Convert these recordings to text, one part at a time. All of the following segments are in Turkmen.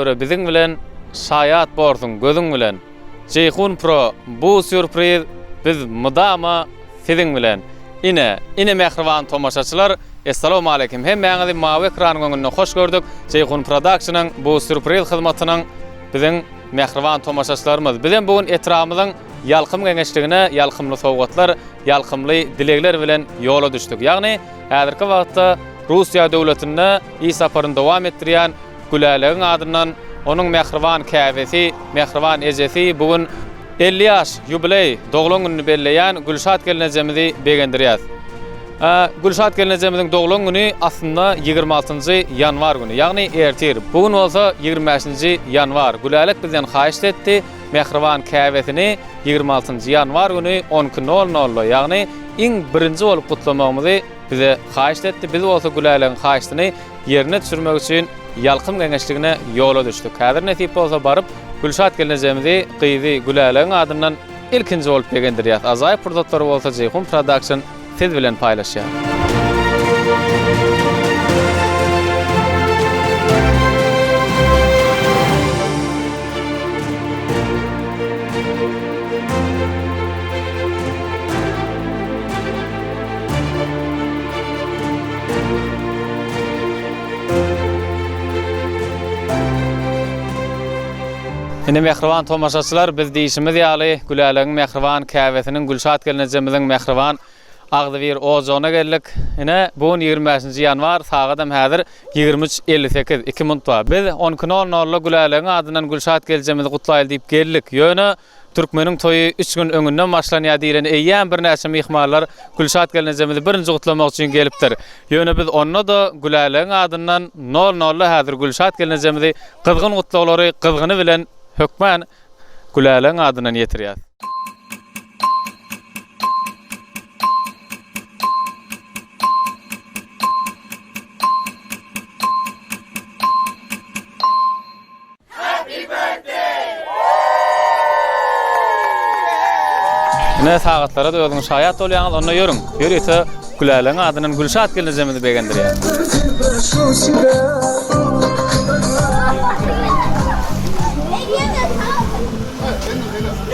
günlere biziň bilen şaýat borsuň gözüň bilen. Jeýhun Pro bu sýurpriz biz mydama siziň bilen. Ine, ine mähriban tomaşaçylar, Essalawmaleýkim hemmäňizi mawy ekranyň öňünde hoş gördük. Jeýhun Productionyň bu sýurpriz hyzmatynyň biziň mähriban tomaşaçylarymyz. Bizem bu gün etrabymyzyň Ýalkym geňeşligine ýalkymly sowgatlar, ýalkymly dilegler bilen ýola düşdük. Ýagny häzirki wagtda Russiýa döwletinde iş saparyny dowam etdirýän Gülälegiň adyndan onuň mähriban käbesi, mähriban ejesi bu gün 50 ýaş ýubileý doglan gününi belleýän Gülşat gelnejemizi begendirýäs. Gülşat gelnejemiziň doglan güni aslynda 26-njy ýanwar güni, ýagny ertir. Bu gün bolsa 25-nji ýanwar. Gülälek bizden haýyşt etdi, mähriban käbesini 26-njy ýanwar güni 12 nol nolda, ýagny iň birinji bolup gutlamagymyzy bize haýyşt etdi. Biz bolsa Gülälegiň haýyştyny ýerine düşürmek üçin Ýalkym geňeşligine ýola düşdük. Häzir nesip bolsa baryp, Gülşat gelnejemizi gyzy Gülälegiň adyndan ilkinji bolup begendirýäs. Ajaýyp pursatlary bolsa Jeýhun Production siz bilen paýlaşýar. Ine mähriban tomaşaçylar biz diýşimiz ýaly Gülälegiň mähriban käbesiniň Gülşat gelnejemiziň mähriban agzybir ojagyna geldik. Ine bu gün 25-nji ýanwar sagadam häzir 23.58 2 munt bar. Biz 12 nol nolda Gülälegiň adyndan Gülşat geljemizi gutlaýly diýip geldik. Ýöne Türkmeniň toýy üç gün öňünden başlanýar diýleni eýýäm birnäçe myhmanlar Gülşat gelnejemizi birinji gutlamak üçin gelipdir. Ýöne biz onda-da Gülälegiň adyndan nol-nolda häzir Gülşat gelnejemizi gyzgyn gutlaglary gyzgyny bilen hökmän Gülälegiň adyndan ýetirýäs. Ine sagatlara-da özüňiz şaýat bolýaňyz, onda ýörüň, ýörite Gülälegiň adyndan Gülşat gelnejemizi begendirýär.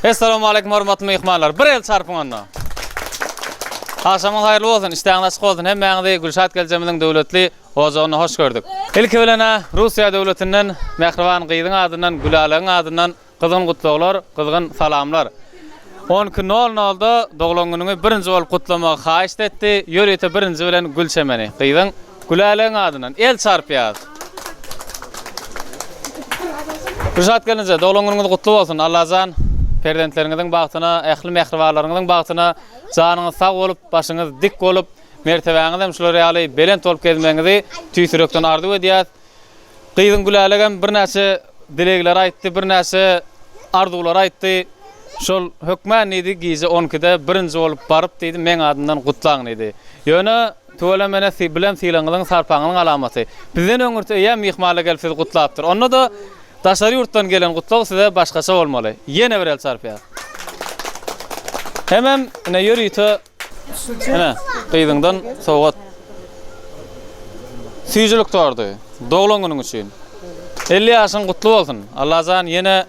Essalamu aleýkum hormatly myhmanlar. Bir el çarpyň onda. Agşamyňyz haýyrly bolsun, işdäňiz açyk bolsun. Hemmäňizi Gülşat geljemiziň döwletli Ojagyny hoş gördük. Ilki bilen-ä Russiýa döwletinden mähriban gyzyň adyndan Gülälegiň adyndan gyzgyn gutlaglar, gyzgyn salamlar. 12 nol nolda doglan günüňi birinji bolup gutlamagy haýyşt etdi, ýörite birinji bilen gül çemeni gyzyň Gülälegiň adyndan el çarpýas. Gülşat gelinje doglan günüňiz gutly bolsun Allajan perzentleriňiziň bagtyna ähli mähribanlaryňyzyň bagtyna janyňyz sag bolup başyňyz dik bolup Mertebäňizem şular ýaly belent bolup gezmegiňizi tüýs ýürekden arzuw edýäs. Gyzyň Gülälegem birnäçe dilegler aýtdy, birnäçe arzuwlar aýtdy. Şol hökmän diýdi, gije on ikide birinji bolup baryp diýdi, meň adymdan gutlaň diýdi. Ýöne tüweleme ene bilen sylagyňyzyň, sarpaňyzyň alamaty. Bizden öňürti eýýäm myhmanlar gelip sizi gutlapdyr. Onda-da Daşary ýurtdan gelen gutlag size başgaça bolmaly. Ýene bir el çarpýas. Hemem ine ýörite ine gyzyňdan sowgat. Süýjülik tordy. Doglan günüň üçin. 50 ýaşyň gutly bolsun. Allajan ýene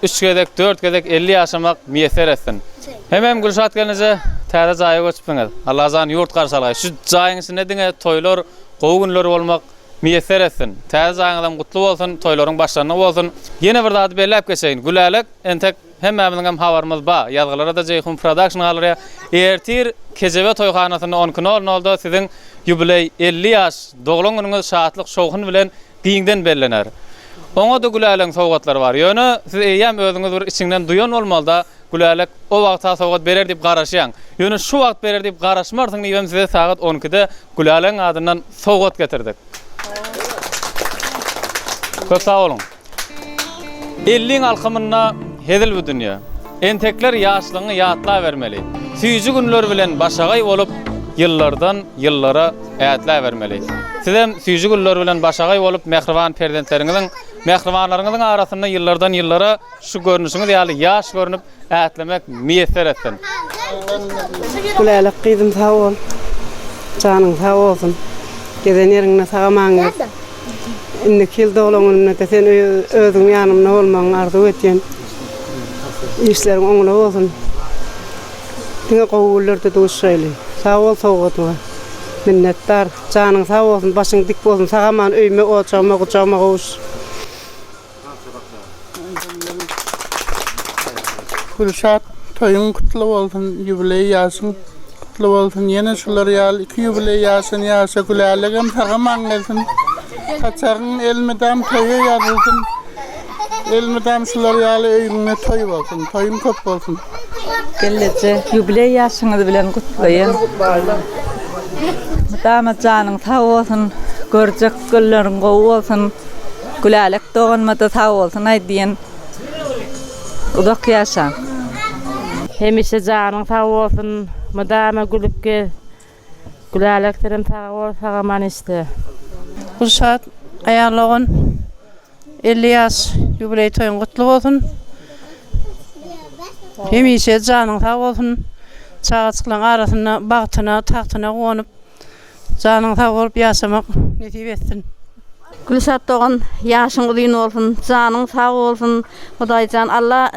3 gezek, 4 gezek 50 ýaşamak miýesser etsin. Hemem Gülşat gelneje täze jaýa göçüpsiňiz. Allajan ýurt garşalaý. Şu jaýyň içinde diňe toýlar, gowy günler bolmak Miýesser etsin. Täze jaýyňyzam gutly bolsun, toýlaryň başlandygy bolsun. Ýene bir zady belläp geçeýin. Gülälek, entek hemmämiziňem habarymyz ba. Ýazgylara-da Jeýhun Production galdyrýar. Ertir Kejebe toýhanasynda on iki nol nolda siziň ýubileý 50 ýaş doglan günüňiz şatlyk şowhun bilen giňden bellener. Oňa-da Gülälegiň sowgatlary bar. Ýöne siz eýýäm özüňiz bir içiňden duýan bolmaly-da, Gülälek o wagta sowgat berer diýip garaşýaň. Ýöne şu wagt berer diýip garaşmarsyň diýibem size sagat on ikide Gülälegiň adyndan sowgat getirdik. Köp sag boluň. Elliň alkymynda hezil bu dünýe. Entekler ýaşlygyňy ýatlabermeli. Süýji günler bilen başagaý bolup, ýyllardan ýyllara ätläbermeli. Sizem süýji günler bilen başagaý bolup, mähriban perzentleriňiziň, mähribanlaryňyzyň arasynda ýyllardan ýyllara Şu görnüşiňiz ýaly ýaş görnüp ätlemek miýesser etsin. Gülälek gyzym sag bol. Janyň sag bolsun. Gezen ýeriňde sag aman gez. Indiki ýyl doglan günümde-de sen özüň ýanymda bolmagyňy arzuw edýän. Işleriň oňuna bolsun. Diňe gowy günlerde duşaýly. Sag bol sowgadyňa. Minnetdar. Janyň sag bolsun, başyň dik bolsun, sag-aman öýüme, ojagyma, gujagyma gowuş. Gülşat toýuň gutly bolsun ýubileý ýaşyň gutly bolsun ýene şular ýaly iki ýubileý ýaşyny ýaşa Gülälegem sagaman gelsin saçagyň elmydam toýa ýazylsyn elmydam şular ýaly öýüňde toý bolsun toýuň köp bolsun. Gelneje ýubileý ýaşyňyz bilen gutlaýan. Mydama janyň sag bolsun, görjek günleriň gowy bolsun. Gülälek doganymada sag bolsun aýdýan. Uzak ýaşaň. Hemişe janyň sag bolsun, mydama gülüp gez. Gülälek senem sag bol, sag-aman işle. Gülşat aýal dogan 50 ýaş ýubileý toýuň gutly bolsun. Hemişe janyň sag bolsun. Çagajyklaň arasynda bagtyna, tagtyna guwanyp Janyň sag bolup ýaşamak nesip etsin. Gülşat dogan ýaşyň uzyn bolsun janyň sag bolsun Hudaýjan Alla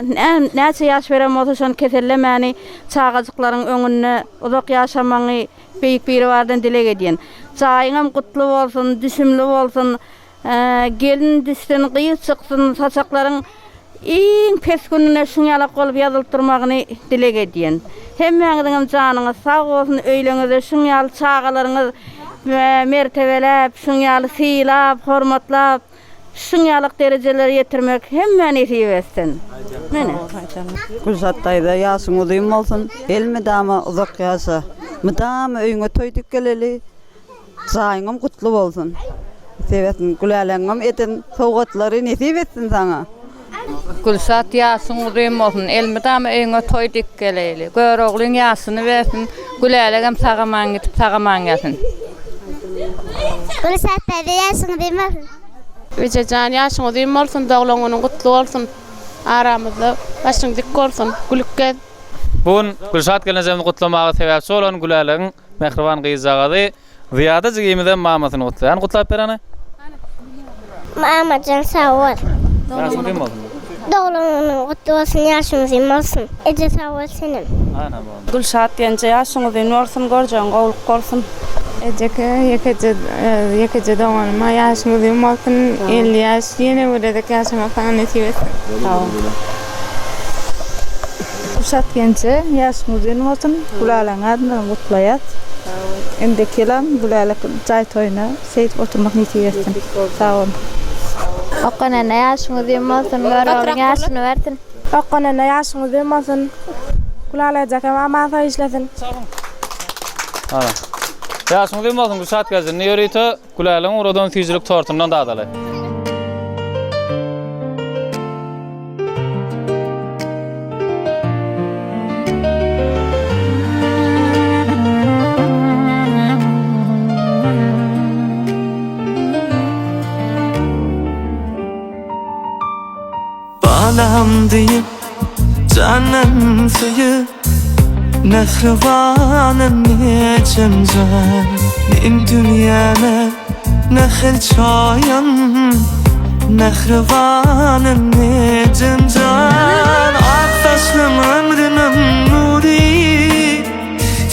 näçe ýaş beren bolsa şony kesellemäni çagajyklaryň öňünde uzak ýaşamagyňy Beýik Biribardan dileg edýän. Jaýyňam gutly bolsun düşümli bolsun Gelin düşsün, gyz çyksyn, saçaklaryň iň pes gününe şuň ýalak bolup ýazylyp durmagyny dileg edýän. Hemmäňiziňem janyňyz sag bolsun, öýleňizde şuň ýaly çagalaryňyz mertebeläp, şuň ýaly sylap, hormatlap, şuň ýalak derejelere ýetirmek hemmä nesip etsin. Mene. Gülşat daýza ýaşyň uzyn bolsun, elmydama uzak ýaşa. Mydama öýüňe toý dik geleli. Jaýyňam gutly bolsun. Nesip etsin. Güläleňňem eden sowgatlary nesip etsin saňa. Gülşat ýaşyň uzyn bolsun elmydama öýüňe toý dik geleýli Göroglyň ýaşyny bersin Gülälegem sagaman gidip sagaman gelsin. Gülşat daýza ýaşyň uzyn bolsun. Ejejan ýaşyň uzyn bolsun doglan günüň gutly bolsun aramyzda başyň dik bolsun gülüp gez. Bu gün Gülşat gelnejemizi gutlamaga sebäpçi bolan Gülälegiň Mähriban gyzjagazy Zyýada jigimizem mamasyny gutlaýar. Hany gutlap ber hany. Mamajan sag bol. Ýaşyň uzyn bolsun. Doglan günüň gutly bolsun ýaşyň uzyn bolsun. Eje sag bol senem. Ana boldy. Gülşat genje ýaşyň uzyn bolsun görjegiň gowluk bolsun. Ejeke ýekeje ýekeje doganyma ýaşyň uzyn bolsun 50 ýaş ýene bir gezek ýaşamak saňa nesip etsin. Sag bol. Gülşat genje ýaşyň uzyn bolsun Gülälekň adyndan gutlaýas. Indiki ýylam Gülälek jaý toýuna şeýdip oturmak nesip etsin. Sag boluň. Okan ene ýaşyň uzyn bolsun Göroglyň ýaşyny bersin. Okan ene ýaşyň uzyn bolsun Gülälejek hem aman sag işlesin. Ana. Ýaşyň uzyn bolsun Gülşat gelje. Indi ýörite Gülälegiň uradan süýjülik tortundan dadaly. Balam diýip janym söýüp Mähribanym ejem jan Men dünýäme mähir çaýan Mähribanym ejem jan Ak saçlym ömrümiň nury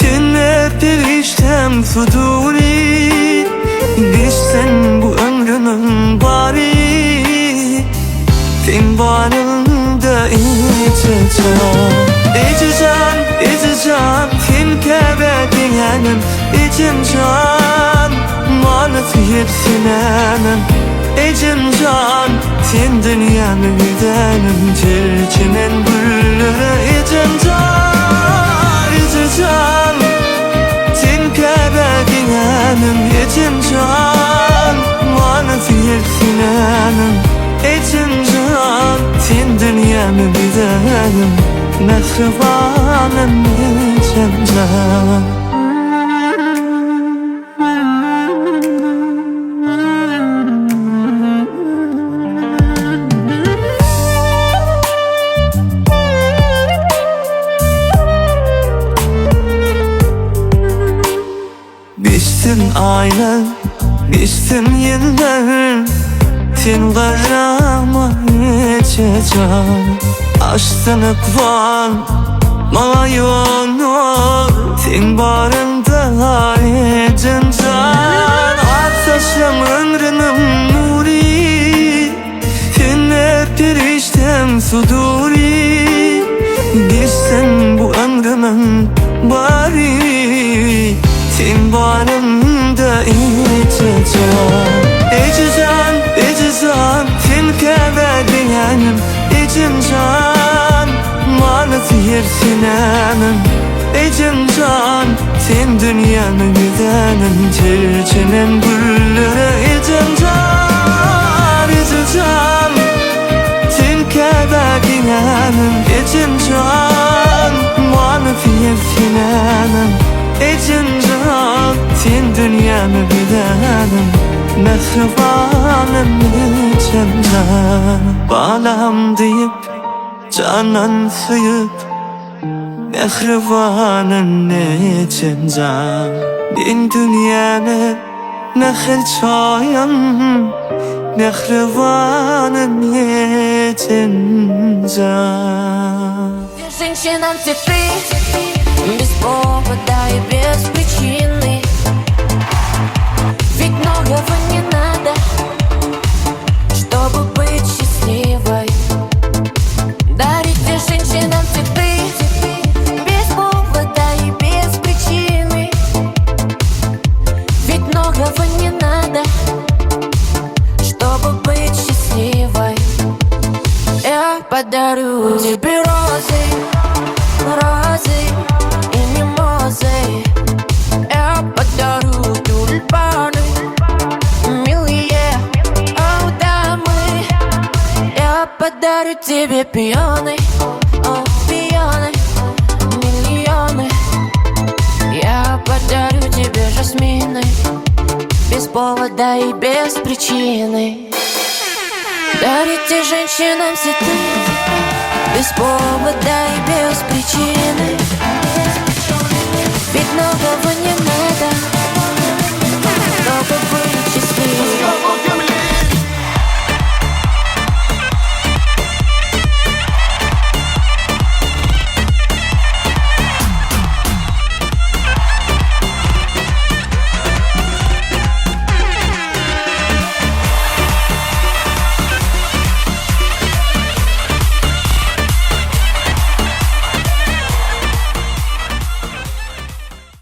Sende perişdäm sudury Geçsin bu ömrümiň bary Seň baryňda ejejan Ejejan, ejejan Sen käbä deňänim Ejemjan, manysy hepsi näme Ejemjan, sen dünýämi bezänim Terçemen güllere Ejemjan, ejejan Sen käbä deňänim Ejemjan, manysy hepsi näme Ejemjan, sen dünýämi bezänim Mähribanym ejemjan. Geçsin aýlar, geçsin ýyllar. Sen garrama eje jan Açsyn ykbal maňa ýollar Sen baryňda ejem jan Ak saçlaň ömrümiň nury Senler perişdäň sudury Geçsin bu ömrümiň bary Sen barymda ejejan Ejejan, ejejan Sen käbä deňänim Ejemjan Manysy her senäniň Ejemjan Sen dünýämi bezänim Terçenen güllere Ejemjan, ejejan Sen käbä deňänim Ejemjan Manysy her senäniň Ejemjan Sen dünýämi bezänim Mähribanym ejemjan Balam diýip Jandan söýüp Mähribanym ejem jan Men dünýäme mähir çaýan Mähribanym ejem jan. Женщинам цветы Без повода и без причины Ведь многого не надо Чтобы быть счастливой Дарите женщинам цветы Без повода и без причины Ведь многого не надо Чтобы быть счастливой Я подарю тебе розы Розы и мимозы Я подарю тюльпаны Милые, о, дамы Я подарю тебе пионы О, пионы, миллионы Я подарю тебе жасмины Без повода и без причины Дарите женщинам цветы Без повода и без причины.